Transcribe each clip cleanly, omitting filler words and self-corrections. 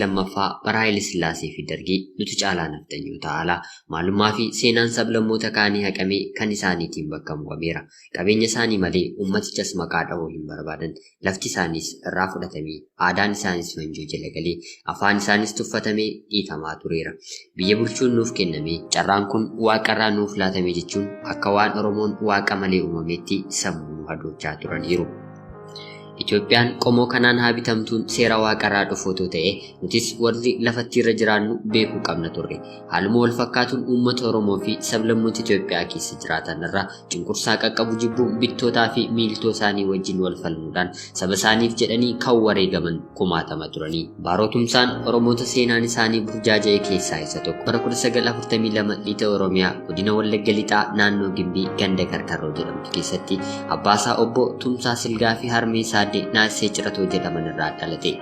Lammaffaa, bara Haayile Sillaasee fi Dargii nuti caalaa nafxanyoota ala. Maalummaa fi seenaan sablammoota kaanii haqamee kan isaaniitiin bakka bu'ameera. Qabeenya isaanii malee uummatichas maqaa dha'uu hin barbaadan. Lafti isaaniis irraa fudhatamee, aadaan isaanis wanjoo jala galee, afaan isaanis tuffatamee dhiitamaa tureera. Biyya bulchuun nuuf kenname, carraan kun waaqarraa nuuf laatame jechuun akka waan Oromoon waaqa malee uumametti sammuu hadoochaa turaniiru. Itoophiyaan qomoo kanaan haa bitamtuun seera waaqarraa dhufu otoo ta'e, nutis warri lafatti irra jiraannu beekuu qabna turre. Haaluma wal fakkaatuun uummata Oromoo fi sablammoota Itoophiyaa keessa jiraatan irraa cunqursaa qaqqabu jibbuun bittootaa fi miiltoo isaanii wajjin wal falmuudhaan saba isaaniif jedhanii kan wareegaman kumaatama turanii. Baaroo Tumsaan Oromoota seenaan isaanii burjaaja'e keessaa isa tokko. Bara 1942 lixa Oromiyaa godina Wallagga Lixaa naannoo Gimbii ganda Karkarroo jedhamtu keessatti abbaasaa obbo Tumsaa Silgaa fi harmee isaa aadde Naasisee Ciratoo jedhaman irraa dhalate.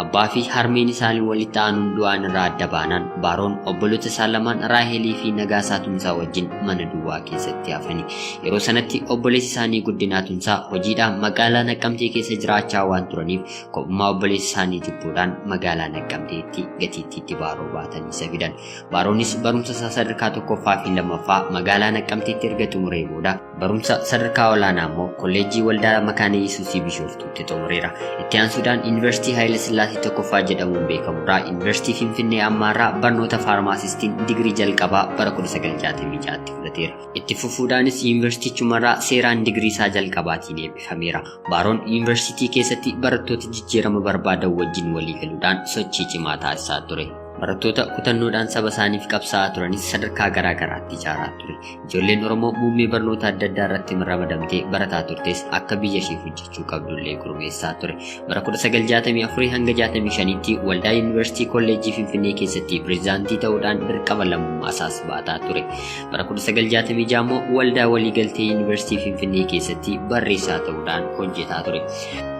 Abbaa fi harmeen isaanii walitti aanuun du'aan irraa adda baanaan Baaroon obboloota isaa lamaan Raahelii fi Nagaasaa Tumsaa wajjin mana duwwaa keessatti hafani. Yeroo sanatti obboleessi isaanii Guddinaa Tumsaa hojiidhaan magaalaa Naqqamtee keessa jiraachaa waan turaniif kophummaa obboleessa isaanii jibbuudhaan magaalaa Naqqamteetti gatiittiitti Baaroo baatanii isa fidan. Baaroonis barumsa isaa sadarkaa tokkoffaa fi lammaffaa magaalaa Naqqamteetti erga xumuree booda barumsa sadarkaa olaanaa immoo kolleejjii Waldaa Makaana Yesuusii Bishooftuutti xumureera. Itti aansuudhaan Yuunivarsiitii Haayile Sillaasee tokkoffaa jedhamuun beekamurraa Yuunivarsiitii Finfinnee ammaarraa barnoota faarmaasistiin digirii jalqabaa bara 1966tti fudhateera. Itti fufuudhaanis yuunivarsiitichumarraa seeraan digirii isaa jalqabaatiin eebbifameera. Baaroon yuunivarsiitii keessatti barattoota jijjiirama barbaadan wajjin walii galuudhaan sochii cimaa taasisaa ture. Barattoota kutannoodhaan saba isaaniif qabsaa'aa turanis sadarkaa garaa garaatti ijaaraa ture. Ijoolleen Oromoo muummee barnoota adda addaa irratti ramadamtee barataa turtes akka biyya isheef hojjechuu qabdullee gurmeessaa ture. Bara 1964 hanga 65tti Waldaa Yuunivarsiitii Kolleejjii Finfinnee keessatti pireezidaantii ta'uudhaan dirqama lammummaa isaas baataa ture. Bara 1966 immoo Waldaa Waliigaltee Yuunivarsiitii Finfinnee keessatti barreessaa ta'uudhaan hojjetaa ture.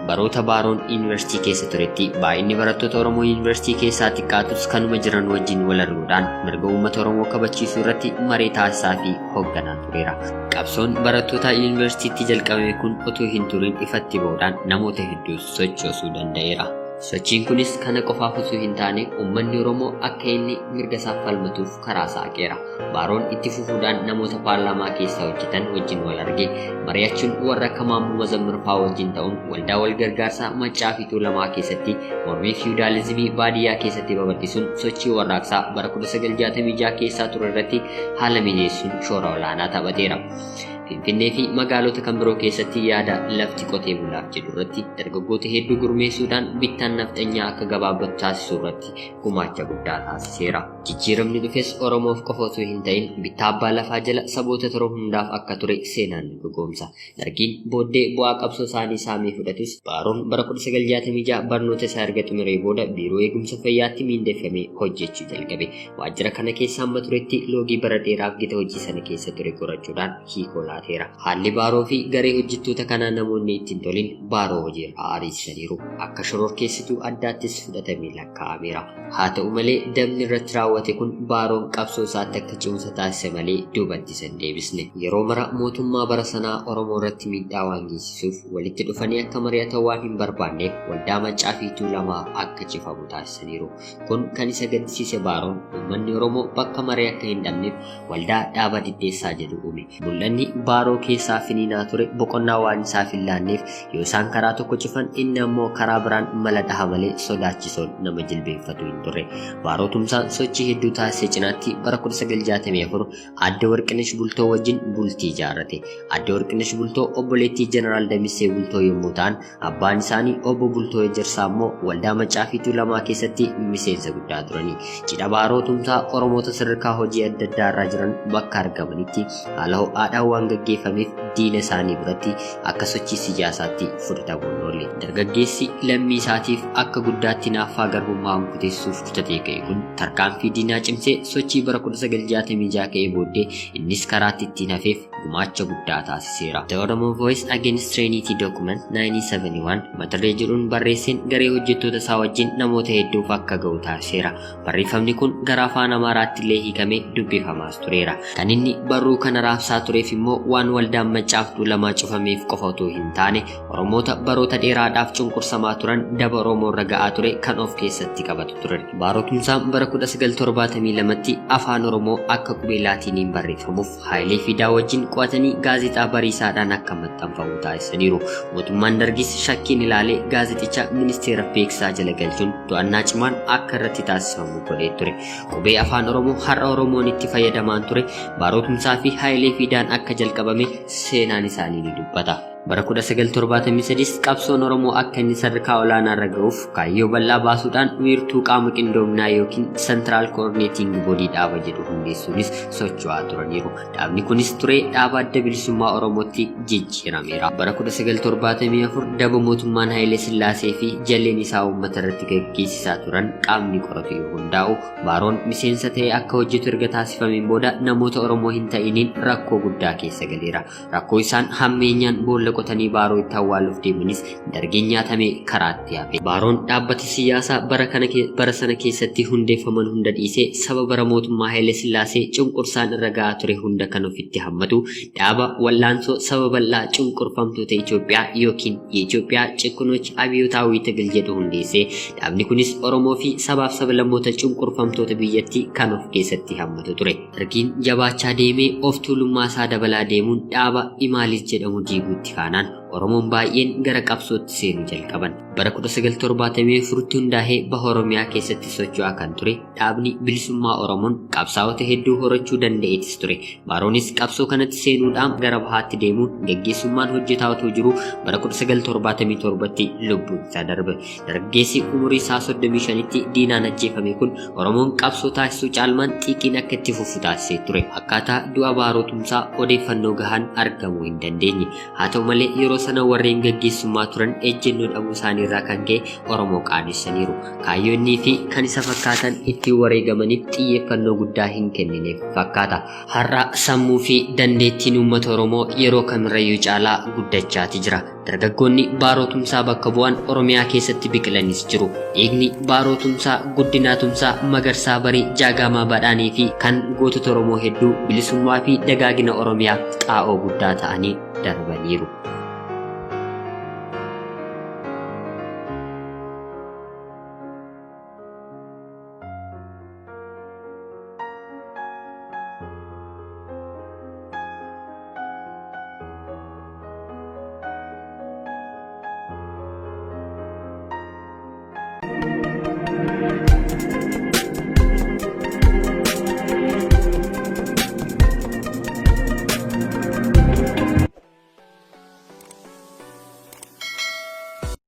Baroota Baaroon yuunivarsiitii keessa turetti baay'inni barattoota Oromoo yuunivarsiitii keessaa xiqqaatus kanuma jiran wajjin wal arguudhaan mirga uummata Oromoo kabachiisuu irratti maree taasisaa fi hoogganaa tureera. Qabsoon barattoota yuunivarsiitiitti jalqabame kun utuu hin turin ifatti ba'uudhaan namoota hedduu sochoosuu danda'eera. Sochiin kunis kana qofaaf utuu hin taane uummanni Oromoo akka inni mirga isaaf falmatuuf karaa saaqeera. Baaroon itti fufuudhaan namoota paarlaamaa keessaa hojjetan wajjin wal arge mari'achuun warra akka Maammoo Mazammir fa'aa wajjin ta'uun waldaa wal gargaarsaa Maccaa fi Tuulamaa keessatti mormii fiwudaalizimii baadiyyaa keessatti babal'isuun sochii warraaqsaa bara 1966 keessaa ture irratti haala mijeessuun shoora olaanaa taphateera. Finfinnee fi magaalota kan biroo keessatti yaada lafti qotee bulaaf jedhu irratti dargaggoota hedduu gurmeessuudhaan bittaan nafxanyaa akka gabaabbatu taasisuu irratti gumaacha guddaa taasiseera. Jijjiiramni dhufes Oromoof qofa osoo hin ta'in bittaa abbaa lafaa jala saboota ture hundaaf akka ture seenaan ni dhugoomsa. Dargiin booddee bu'aa qabsoo isaanii saamee fudhatus Baaroon bara 1966 barnoota isaa erga xumuree booda biiroo eegumsa fayyaatti miindeffamee hojjechuu jalqabe. Waajjira kana keessa hamma turetti loogii bara dheeraaf gita hojii sana keessa ture qorachuudhaan hiikoo laateera. Haalli Baaroo fi garee hojjettoota kanaa namoonni itti hin tolin Baaroo hojiirraa ariisisaniiru. Akka shororkeessituu addaattis fudhatamee lakkaa'ameera. Haa ta'u malee dabni irratti raawwate kun Baaroon qabsoo isaatti akka cimsa taasise malee duubatti isa hin deebisne. Yeroo mara mootummaa bara sanaa Oromoo irratti miidhaa waan geessisuuf walitti dhufanii akka mari'atan waan hin barbaanneef waldaa Maccaa fi Tuulamaa akka cifamu taasisaniiru. Kun kan isa gaddisiise Baaroon uummanni Oromoo bakka maree akka hin dhabneef waldaa dhaaba Diddeessaa jedhu uume. Mul'anni Baaroo keessaa finiinaa ture boqonnaa waan isaaf hin laanneef yoo isaan karaa tokko cufan inni ammoo karaa biraan mala dhaha malee sodaachisoon nama jilbeenfatu hin turre. Baaroo Tumsaan sochii hedduu taasise cinaatti bara 1964 Aadde Warqinesh Bultoo wajjin bultii ijaarrate. Aadde Warqinesh Bultoo obboleettii Jeneraal Damissee Bultoo yommuu ta'an, abbaan isaanii obbo Bultoo Ejersaa immoo waldaa Maccaa fi Tuulamaa keessatti miseensa guddaa turani. Cidha Baaroo Tumsaa Oromoota sadarkaa hojii adda addaa irra jiran bakka argamanitti haala ho'aadhaan waan gaggeeffameef diina isaanii biratti akka sochii siyaasaatti fudhatamuu hin oolle. Dargaggeessi lammii isaatiif akka guddaatti hinaaffaa garbummaa unkuteessuuf kutatee ka'e kun tarkaanfii diinaa cimsee sochii bara 1966 ka'ee booddee innis karaatti ittiin hafeef gumaacha guddaa taasiseera. The Oromo Voice Against Trinity Document 1971 mata duree jedhuun barreesseen garee hojjettoota isaa wajjin namoota hedduuf akka ga'u taasiseera. Barreeffamni kun gara afaan Amaaraatti illee hiikamee dubbifamaas tureera. Kan inni barruu kana raabsaa tureef immoo waan waldaan Maccaaf Tuulamaa cufameef qofa otoo hin taane Oromoota baroota dheeraadhaaf cunqursamaa turan daba Oromoo irra ga'aa ture kan of keessatti qabatu ture. Baaroo Tumsaan bara 1972tti Afaan Oromoo akka qubee Laatiiniin barreeffamuuf Haayilee Fidaa wajjin qo'atanii gaazexaa Bariisaadhaan akka maxxanfamu taasisaniiru. Mootummaan Dargis shakkiin ilaalee gaazexicha ministeera beeksisaa jala galchuun to'annaa cimaan akka irratti taasifamu godhee ture. Qubee Afaan Oromoo har'a Oromoon itti fayyadamaan ture Baaroo Tumsaa fi Haayilee Fiidaan akka jalqabame seenaan isaanii ni dubbata. Bara 1973 qabsoon Oromoo akka inni sadarkaa olaanaa irra ga'uuf kaayyoo bal'aa baasuudhaan wiirtuu qaama qindoominaa yookiin Central Coordinating Body dhaaba jedhu hundeessuunis socho'aa turaniiru. Dhaabni kunis turee dhaaba Adda Bilisummaa Oromootti jijjiirameera. Bara 1974 daba mootummaan Hayilee Sillaasee fi jalleen isaa uummata irratti gaggeessisaa turan qaamni qoratu yoo hundaa'u Baaroon miseensa ta'ee akka hojjetu erga taasifameen booda namoota Oromoo hin ta'iniin rakkoo guddaa keessa galeera. Rakkoo isaan hammeenyaan boolla qotanii Baaroo itti awwaaluuf deemanis Dargiin nyaatamee karaatti hafe. Baaroon dhaabbata siyaasaa bara kana bara sana keessatti hundeeffaman hunda dhiisee saba bara mootummaa Haile Sillaasee cunqursaan irra ga'aa ture hunda kan ofitti hammatu dhaaba wal'aansoo saba bal'aa cunqurfamtoota Itoophiyaa yookiin Yeitoophiyaa Ciqqunooch Abiyotaawii Tigil jedhu hundeesse. Dhaabni kunis Oromoo fi sabaaf sablammoota cunqurfamtoota biyyattii kan of keessatti hammatu ture. Dargiin jabaachaa deemee of tuulummaa isaa dabalaa deemuun dhaaba Imaalis jedhamu diiguutti kaanaan Oromoon baay'een gara qabsootti seenuu jalqaban. Bara 1974tti hundaa'ee baha Oromiyaa keessatti socho'aa kan ture dhaabni bilisummaa Oromoon qabsaa'ota hedduu horachuu danda'eetis ture. Baaroonis qabsoo kanatti seenuudhaan gara bahaatti deemuun gaggeessummaan hojjetaa otoo jiruu bara 1977tti lubbuun isaa darbe. Dargaggeessi umurii isaa 35tti diinaan ajjeefame kun Oromoon qabsoo taasisuu caalmaan xiiqiin akka itti fufu taasisee ture. Akkaataa du'a Baaroo Tumsaa odeeffannoo gahaan argamuu hin dandeenye. Haa ta'u malee yeroo sana warreen gaggeessummaa turan ejjennoo dhabuu isaanii irraa kan ka'e Oromoo qaanessaniiru. Kaayyoo innii fi kan isa fakkaatan ittiin wareegamaniif xiyyeeffannoo guddaa hin kennineef fakkaata. Har'a sammuu fi dandeettiin uummata Oromoo yeroo kamirrayyuu caalaa guddachaati jira. Dargaggoonni Baaroo Tumsaa bakka bu'an Oromiyaa keessatti biqilanis jiru. Dhiigni Baaroo Tumsaa, Guddinaa Tumsaa, Magarsaa Barii, Jaagaamaa Badhaanee fi kan gootota Oromoo hedduu bilisummaa fi dagaagina Oromiyaaf xaa'oo guddaa ta'anii darbaniiru.